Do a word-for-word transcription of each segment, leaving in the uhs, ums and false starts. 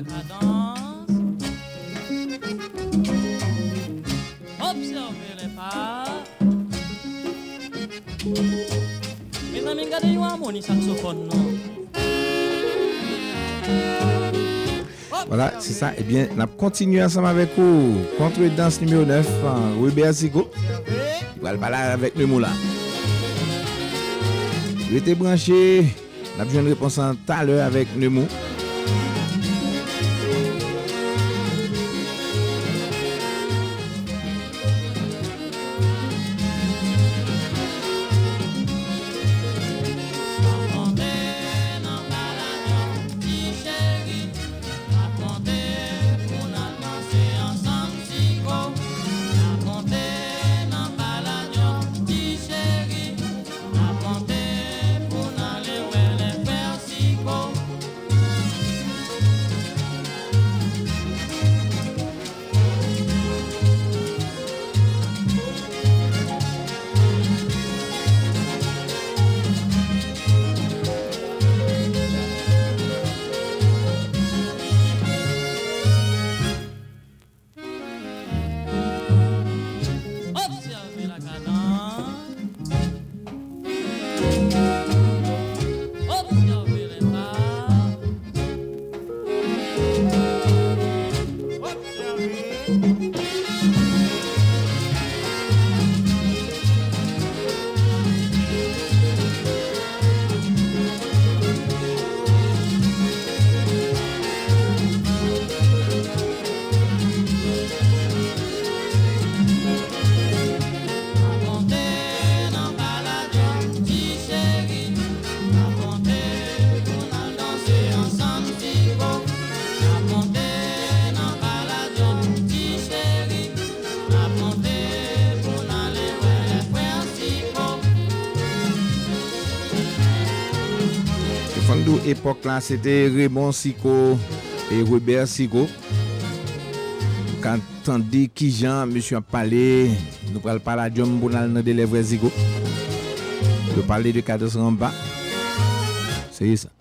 Kadans. Obsève lè pa. Mezanmi, gade yon amoni saksofòn non. Vwala, se sa. Ebyen, n ap kontinye ansanm avèk ou. Kontredans nimewo nèf, Robert Zigo. Li pral pale avèk Nemou la. Rete branche. N ap jwenn repons lan talè avèk Nemou. Obsève la kadans. Obsève lè pa. Obsève. Fò n di w epòk la, se te Raymond Sicot e Robert Sicot. Ou ka tande kijan mesye ap pale. Nou pral pale a djòm pou n al nan de lè vrè Sicot. Yo pale de kadans ranpa. Se sa.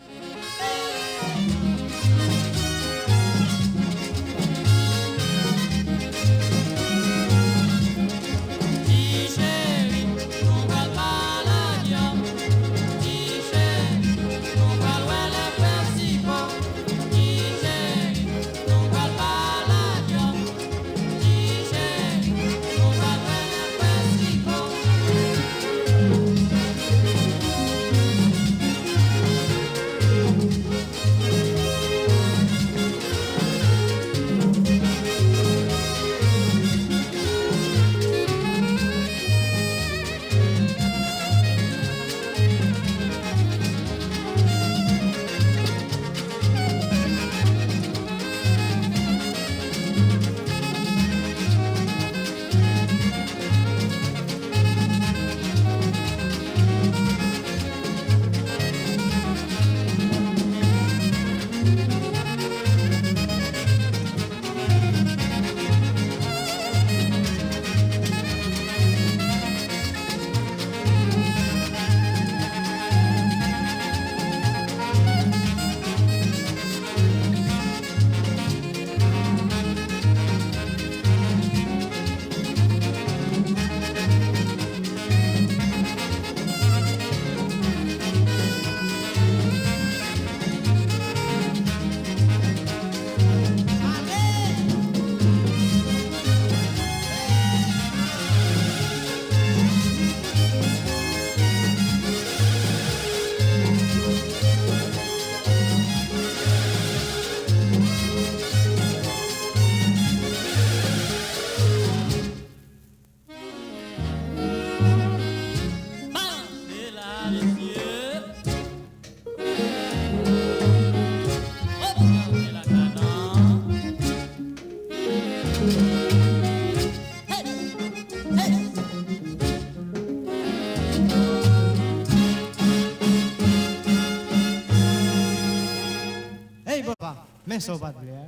Balanse la, mesye. Obsève la kadans. Hey! Hey! Hey, papa, men sa w pa t vle a.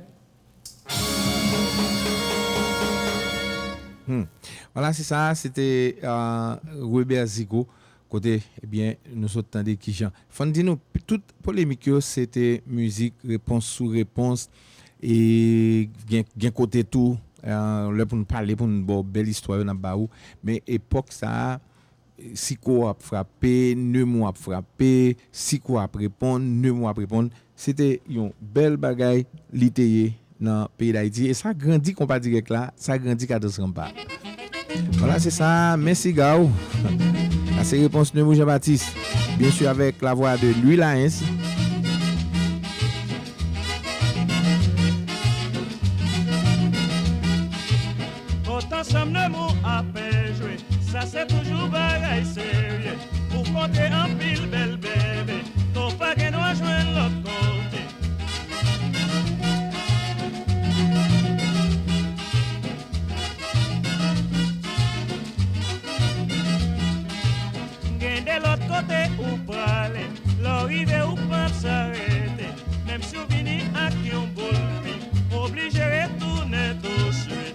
Hmm. Vwala, se sa, se te, euh, Robert Zigo. kote, ebyen, nou sot tande kijan. Fò n di nou, tout polemik yo, se te mizik, repons sou repons, e gen, gen kote tou, e, lè pou n pale, pou n ba w bèl istwa yo, n ap ba ou. Men epòk sa a, Siko ap frape, Nemo ap frape, Siko ap reponn, Nemo ap reponn. Se te yon bèl bagay li te ye nan peyi Dayiti. E sa grandi konpa dirèk la, sa grandi kadans ranpa. Vwala, se sa, men siga w. Sa se repons Nemo Jean Baptiste. Byen si avèk lavwa de Louis Laens. Otan sanm Nemo ap jwe. Sa se toujou bagay serye. Ou konte anpil bèl bebe, ke w pa gen dwa jwenn lòt kote. Gen de lòt kote ou prale, lè w rive ou p ap sa rete. Menm si w vini ak yon boul pi, w oblije retounen touswit.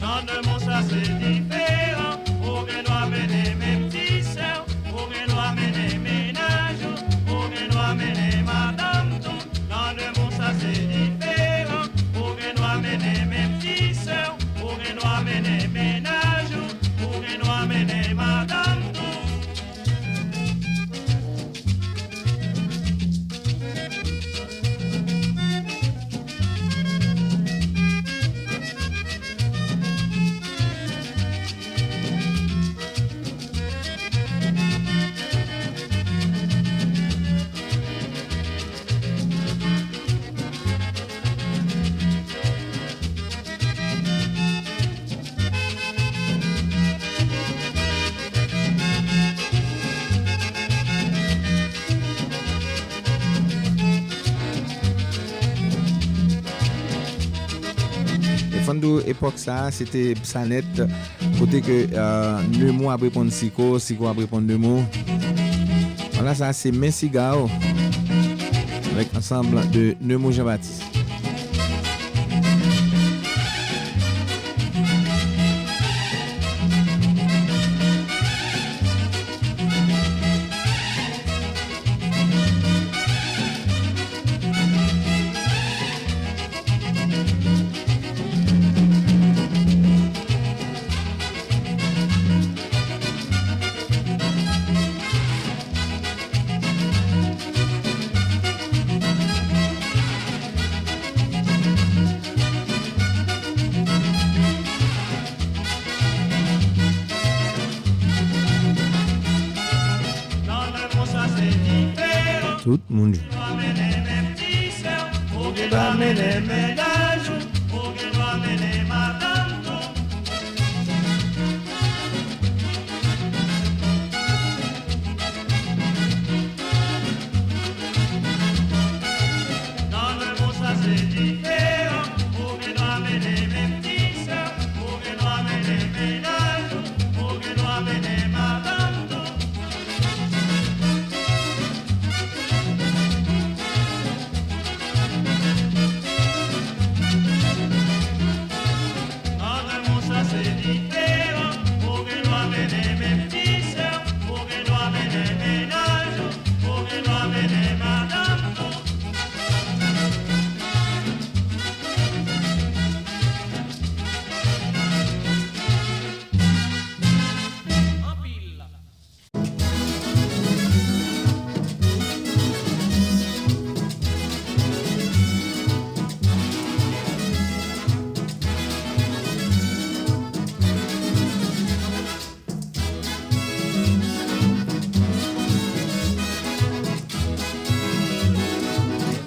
Nan de mo sa se diferan, ou gen dwa mennen menm ti sè w, ou gen dwa mennen mennaj ou, ou gen dwa mennen madanm tou. Nan de mo sa se diferan, ou gen dwa mennen menm ti sè w, ou gen dwa mennen mennaj ou, ou gen dwa mennen madanm tou. E fò n di w, epòk sa a, se te sa nèt, kote ke, e, Nemo ap reponn Siko, Siko ap reponn Nemo. Vwala, sa se Men Siga w, avèk ansanm de Nemo Jean Baptiste. Tout moun jwe.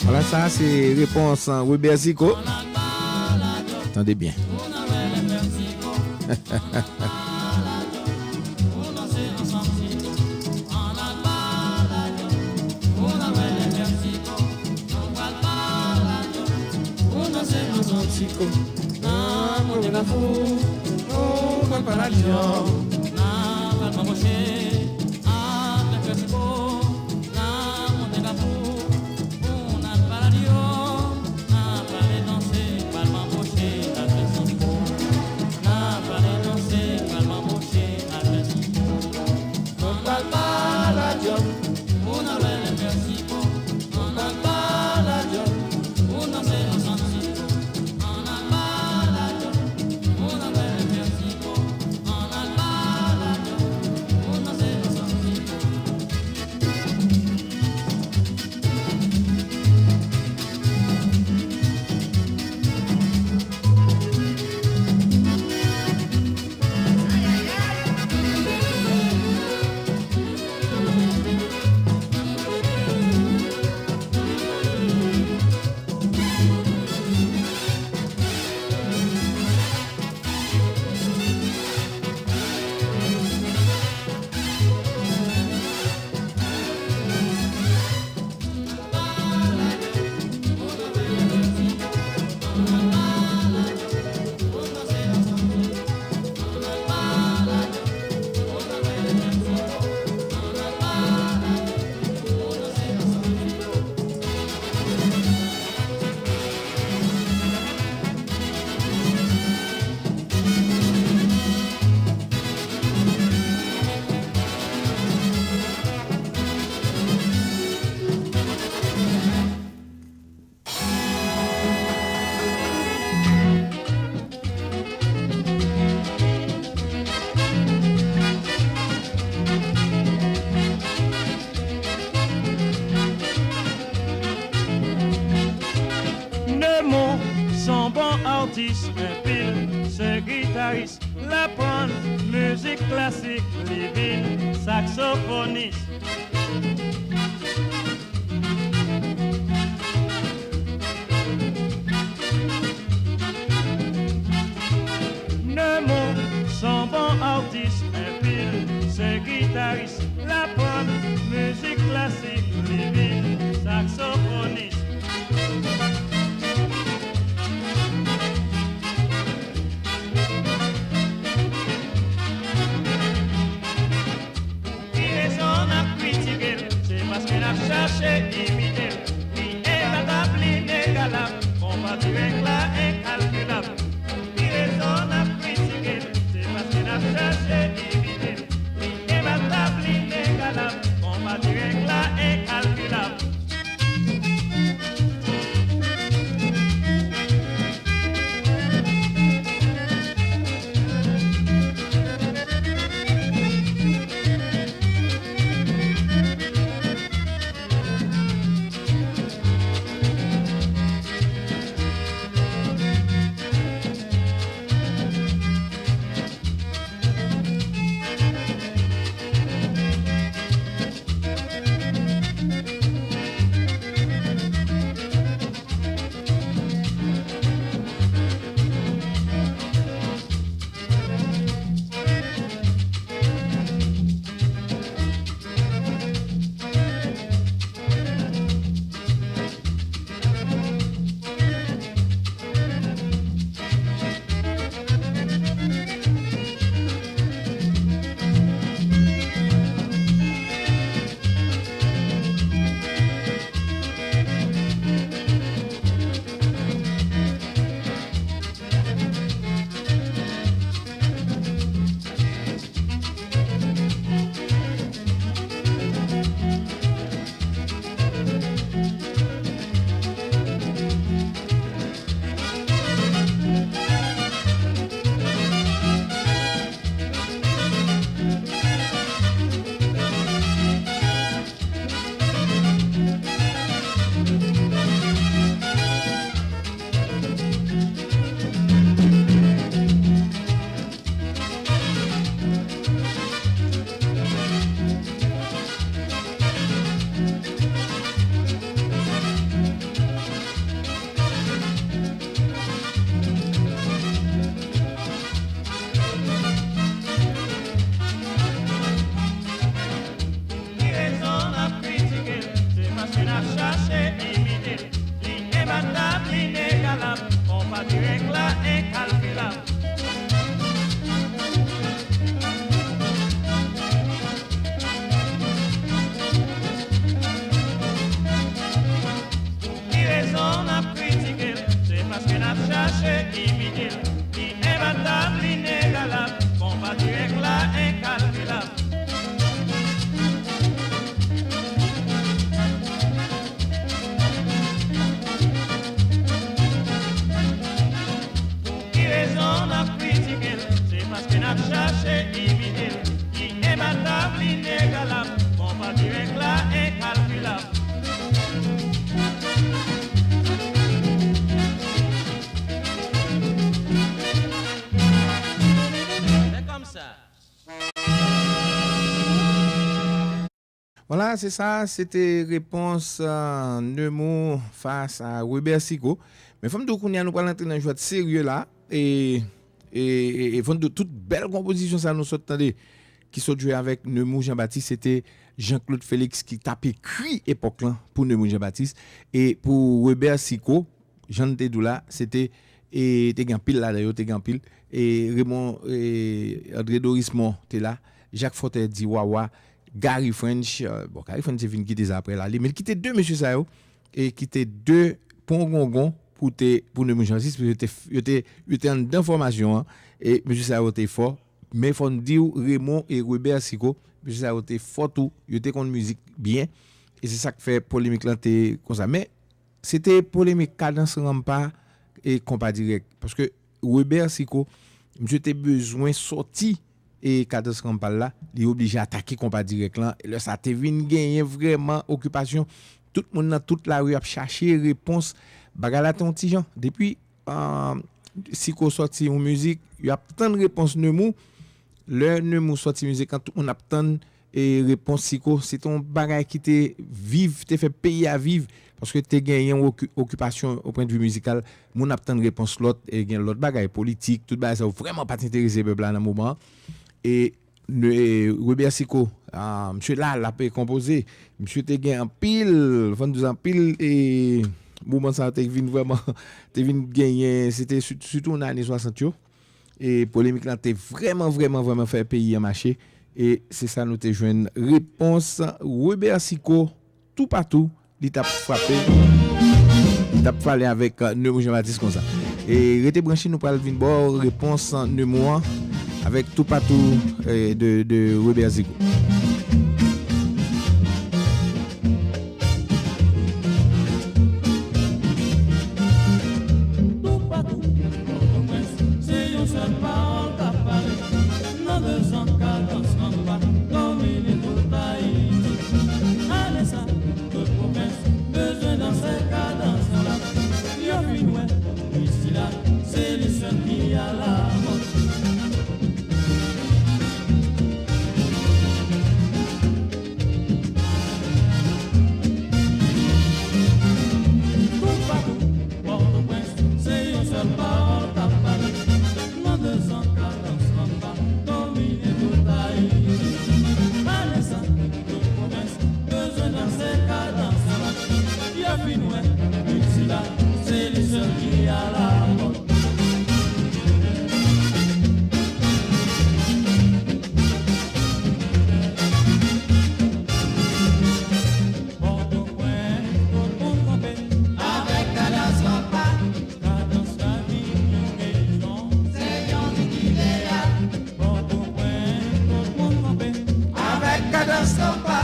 Vwala, sa se repons Robert Zico. Tande byen. Nan mwen gen kafou, nou pral pa la Lyon. Nan pral manboche, ak lè fè ti bo. Nan mwen gen kafou, pou n al pa la Lyon. L aprann mizik klasik, li vin saksofonis. Nemo s on bon atis, enpi l se gitaris. L aprann mizik klasik, li vin saksofonis. Ki rezon n ap kritike l? Se paske n ap chache imite l. Li enbatab, li inegalab, konpa dirèk la enkalkilab. Ki rezon n ap kritike l? Se paske n ap chache imite l. Li enbatab, li inegalab, konpa dirèk la enkalkilab. Ki rezon n ap kritike l? Se paske n ap chache imite l. Li enbatab, li inegalab, konpa dirèk la enkalkilab. Ki rezon n ap kritike l? Se paske n ap chache imite l. Li enbatab, li inegalab, konpa dirèk la enkalkilab. Ki rezon n ap kritike l? Se paske n ap chache imite l. Li enbatab, li inegalab, konpa dirèk la enkalkilab. Se kòmsa. Vwala, se sa, se te repons, euh, Nemo fas a Weber Siko. Men fò m di w kounye a nou pral antre nan jwèt serye la. E, e, e, e fò n di w tout bèl konpozisyon sa nou sot tande, ki sot jwe avèk Nemo Jean Baptiste, se te Jean Claude Felix ki t ap ekri epòk lan pou Nemo Jean Baptiste. E pou Weber Siko, jan n te di w la, se te, e, te gen anpil ladan yo, te gen anpil. E Raymond, e, André Dorismond te la, Jacques Fortey di Wawa, Gary French, euh, bon, Gary French te vin kite sa apre l ale, men l kite de mesye sa yo, e kite de pon gongon pou te, pou Nemo Jean Baptiste, yo te, yo te, yo te anndan fòmasyon an, e mesye sa yo te fò, men fò n di w, Raymond e Weber Siko, mesye sa yo te fò tou, yo te konn mizik byen, e se sa k fè polemik lan te konsa. Men, se te polemik Kadans Ranpa e Konpa Dirèk. Paske Weber Siko, misye te bezwen sòti e Kadans Ranpa l la, li oblije atake Konpa Dirèk lan. E lè sa te vin genyen vrèman okipasyon. Tout moun nan tout lari ap chache repons. Bagay la te yon ti jan. Depi, euh, Siko sòti yon mizik, y ap tann repons Neumou. Lè Neumou sòti mizik lan, tout moun ap tann e repons Siko. Se te yon bagay ki te viv, te fè peyi a viv, paske te genyen yon oki-, okipasyon o pwendvi mizikal. Moun ap tann repons lòt, e gen lòt bagay, politik, tout bagay sa yo vrèman pa t enterese pèp la nan moman an. E Ne-, e, Robert Siko, a, misye la, l ap konpoze. Misye te gen anpil, fò n di w sa, anpil, e, moman sa te vin vrèman, te vin genyen, se te si-, sitou nan ane swasant yo. E polemik lan te vrèman, vrèman, vrèman fè peyi an mache. E se sa nou te jwenn repons Robert Siko toupatou, li t ap frape, li t ap pale avèk, euh, Neumou Jean Baptiste konsa. E rete branche, nou pral vin ba w repons Neumou an avèk toupatou, euh, de, de Robert Zigo. Toupatou, Pòtoprens, se yon sèl pawòl k ap pale. Nan de zan, kadans ranmba domine tout Ayiti. Ane sa, tout pwovens bezwen danse kadans la. Yo fin wè, Priscilla, se li sèl ki alamòd. Toupatou, Pòtoprens, se yon sèl pawòl k ap pale. Nan de zan, kadans ranmba domine tout Ayiti. Ane sa, tout pwovens bezwen danse kadans la. Yo fin wè, Priscilla, se li sèl ki alamòd. Pòtoprens, tout moun kanpe avèk kadans ranmba. Kadans la vin yon relijyon, se yon lit ideyal. Pòtoprens, tout moun kanpe avèk kadans ranmba.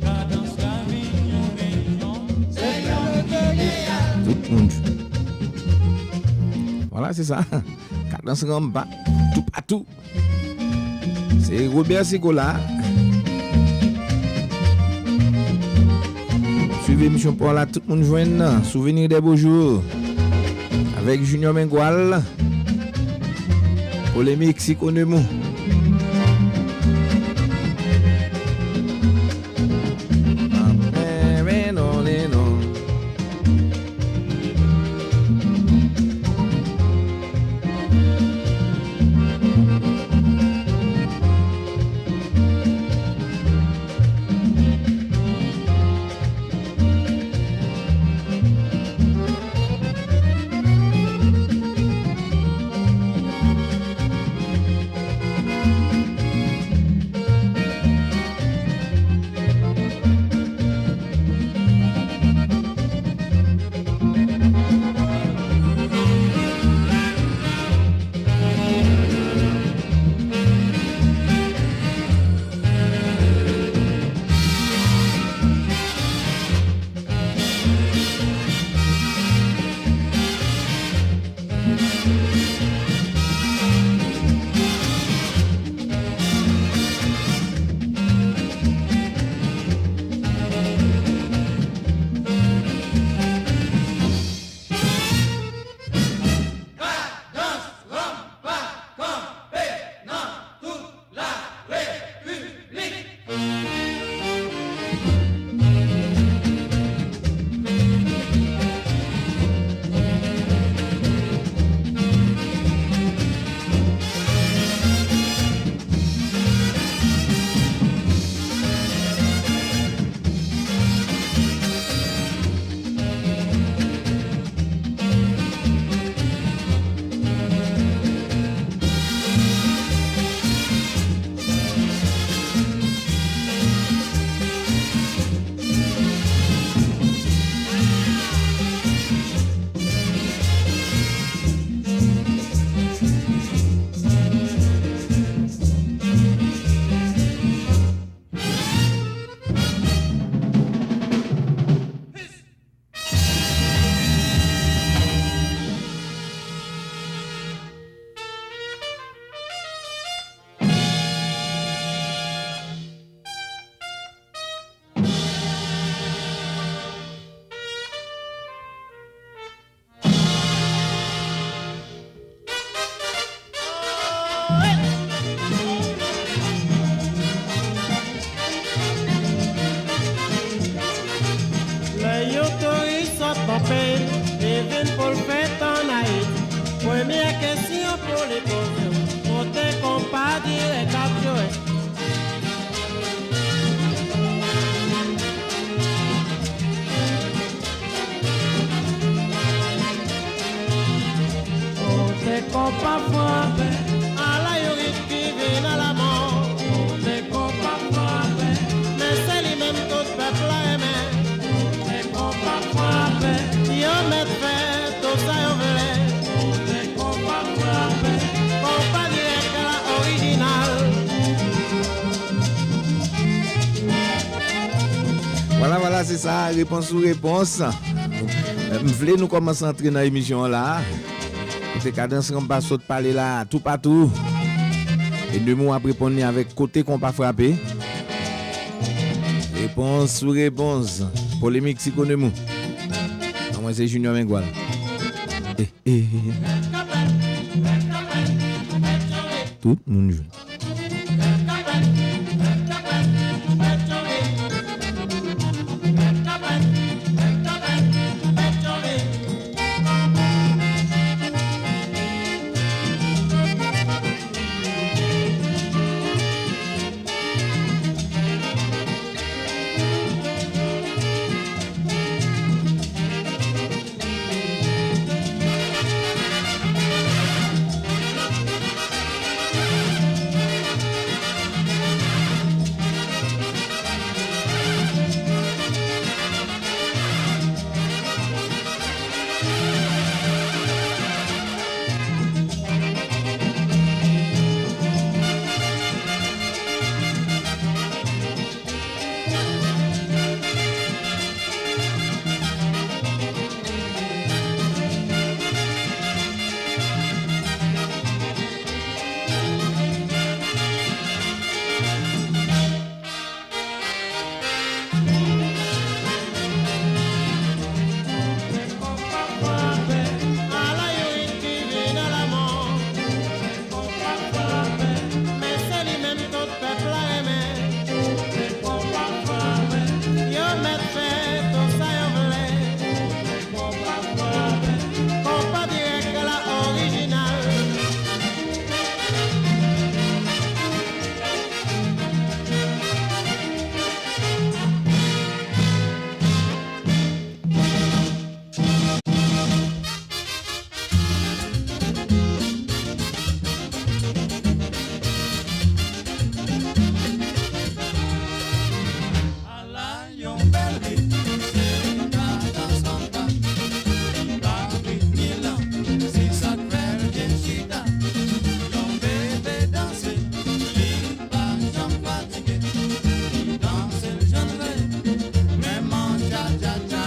Kadans la vin yon relijyon, se yon lit ideyal. Tout moun. Vwala, se sa. Kadans ranmba, toupatou. Se Robert Siko la. Swiv emisyon pa w la, tout moun jwenn Souvenir des beaux jours avèk Junior Mengual. Polemik Siko Neumou. Se sa, repons sou repons. M vle nou kòmanse antre nan emisyon an la. Kote Kadans Ranpa sot pale la, toupatou. E Nemou ap reponn li avèk kote konpa frape. Repons sou repons. Polemik ti ko Nemou. Non, mwen se Junior Mengual. Eh, eh, eh. Tout moun jwenn. Ala yon bèl rit, se yon kadans konpa. Li pa rit ni lan, se sa k fè l byen chita. Yon bebe danse, li pa janm fatige. Li danse l jan l vle, menm an tcha tcha tcha.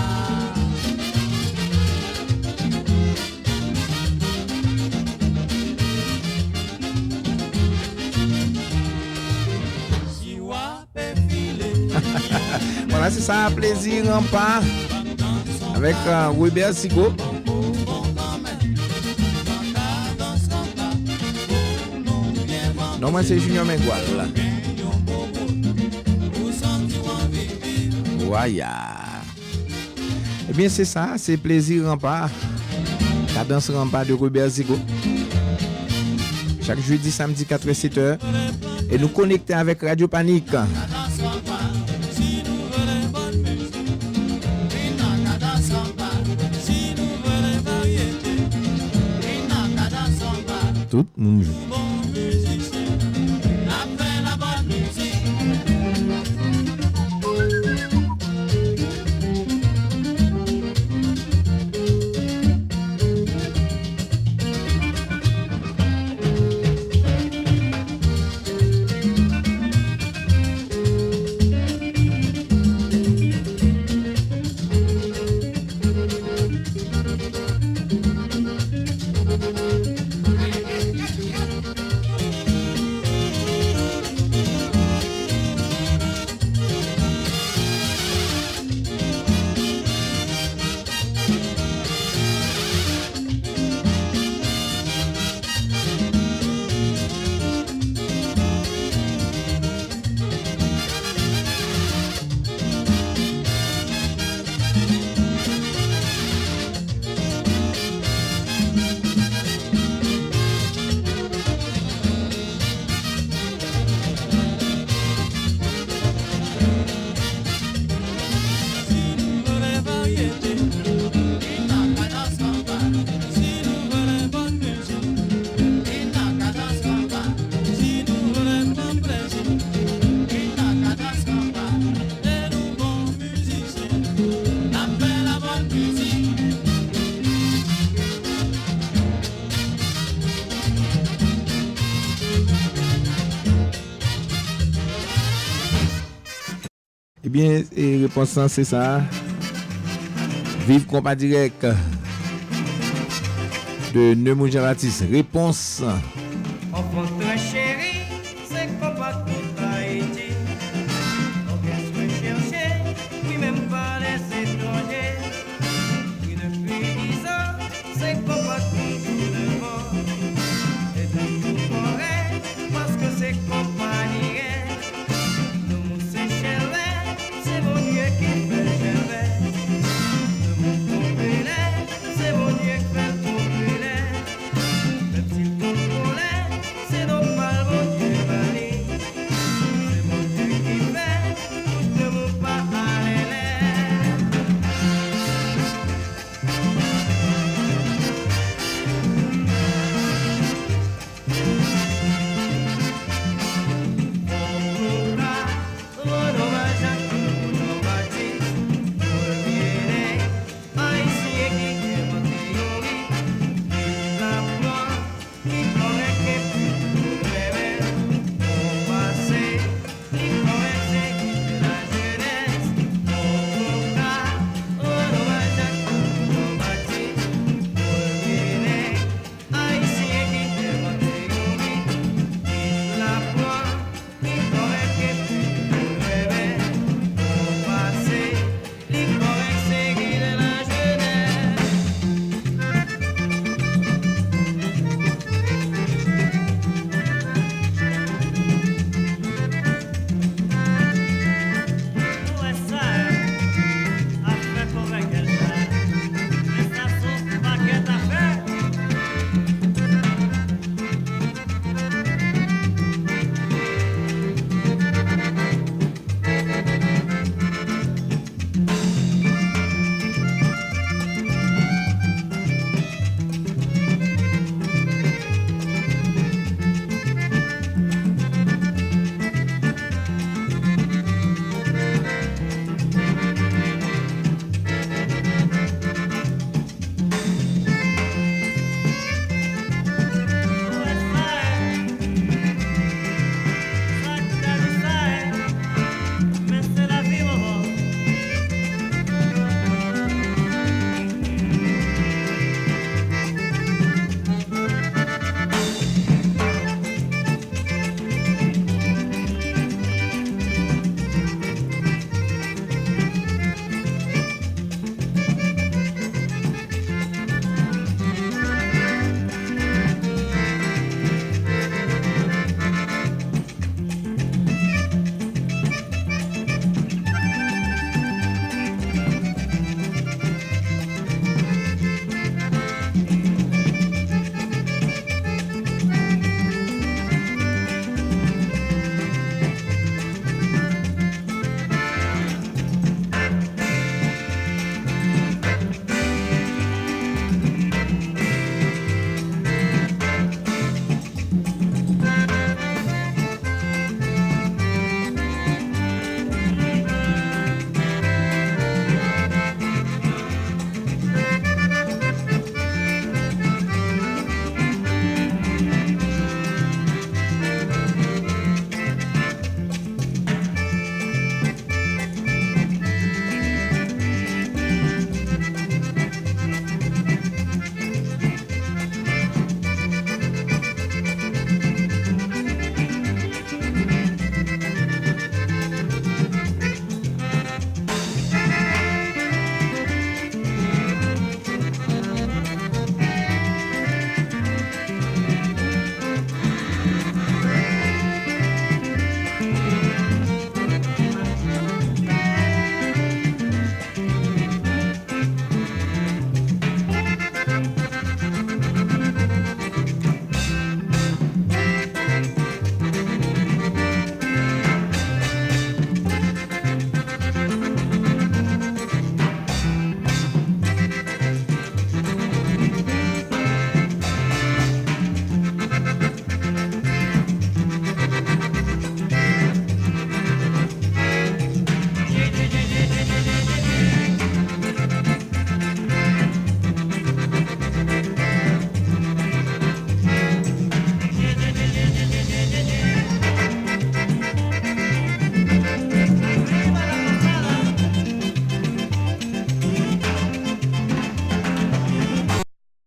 Vwala, se sa, Plezi Ranpa avèk, euh, Robert Sigo. Non, mwen se Junior Mengual. Waya. Ebyen, se sa, se Plezi Ranpa. Kadans Ranpa de Robert Zigo. Chak jedi, samdi, kat è, sèt è. E nou konekte avèk Radyo Panik. Tout moun jwe. Ebyen, e repons lan se sa. Viv konpa dirèk de Nemours Jean Baptiste. Repons. Enfant très chéri, se konpa tout Ayiti. Non byen swen chèche, wi menm pa lèse sonje. Wi depi dizan, se konpa toujou devan. E toujou kore, paske se konpa